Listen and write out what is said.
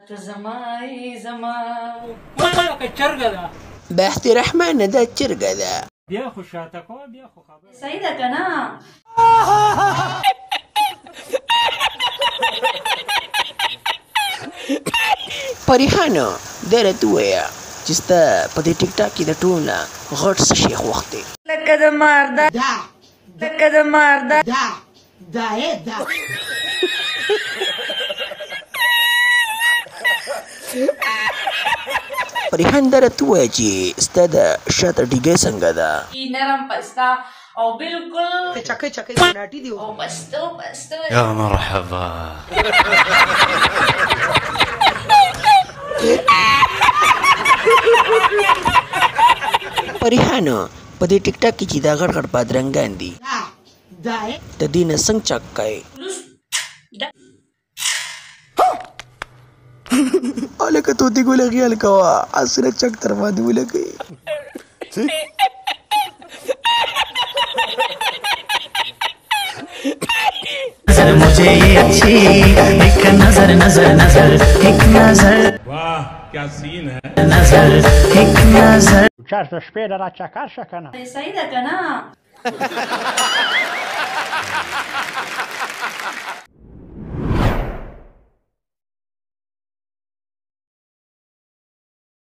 ته زما یې زما. لکه چرګه ده. بخت رحمانه دا چرګه ده. بیا خو شاته کوه، بیا خو خبر. صحیح ده که نه؟ پریحانه، دا راته ووایه چې ستا په دې ټیک ټاک کې د ټولو نه غټ څه شی خوښ دی؟ لکه د مار ده، لکه د مار ده. دا. پریحان، دا راته ووایه چې ستا د شاته ډیګی څنګه ده؟ نرم پستا او بالکل چکه چکه ناټی دی او پستو پستو. يا مرحبا. پریحانه، په دې ټیک ټاک کې چې دا غټ غټ بادرنګان دي، د دې نه څنګه چک کوې؟ هلکه طوطي ګله، خیال کوه هسې نه چک در باندې ولګوي. नजर मुझे ये अच्छी एक नजर नजर नजर एक नजर. वाह क्या सीन है. नजर एक नजर. چرته شپې له را چکر شه کنه. صحیح ده که نه؟